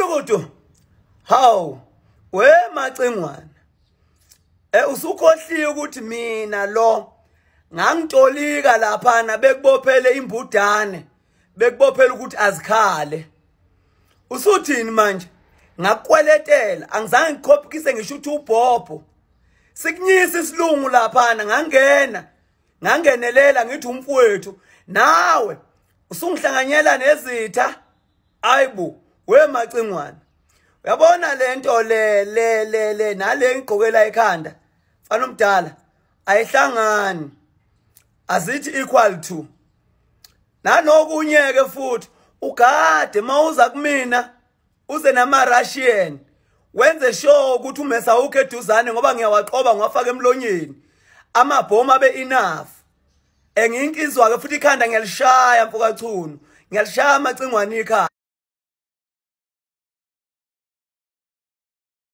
Mgulukudu, hawu we Macingwane, usukhohliwe ukuthi mina lo ngangitolika laphana bekubophele imbudane, bekubophele ukuthi azikhale. Usuthini manje? Ngakweletela, angizange ngikhophikise ngisho ukuthi ubhobho. Sikunyisa isilungu laphana, ngangena, ngangenelela ngithi umfowethu, nawe usungihlanganyela nezitha. Ayibo we Macingwane, uyabona lento le le le le nale ngigqokela ekhanda mfana omdala ayihlangani, azithi equal to. Nanokunye ke futhi ugade mawuza kumina uze nama Russian, wenze sure ukuthi umesa ukho eduzane ngoba ngiyawaqoba ngiwafaka emlonyeni, amabhomu abe enough. Engiyinkizwa ke futhi ikhanda ngiyalishaya mfokachunu, ngiyalishaya Macingwane ikhanda.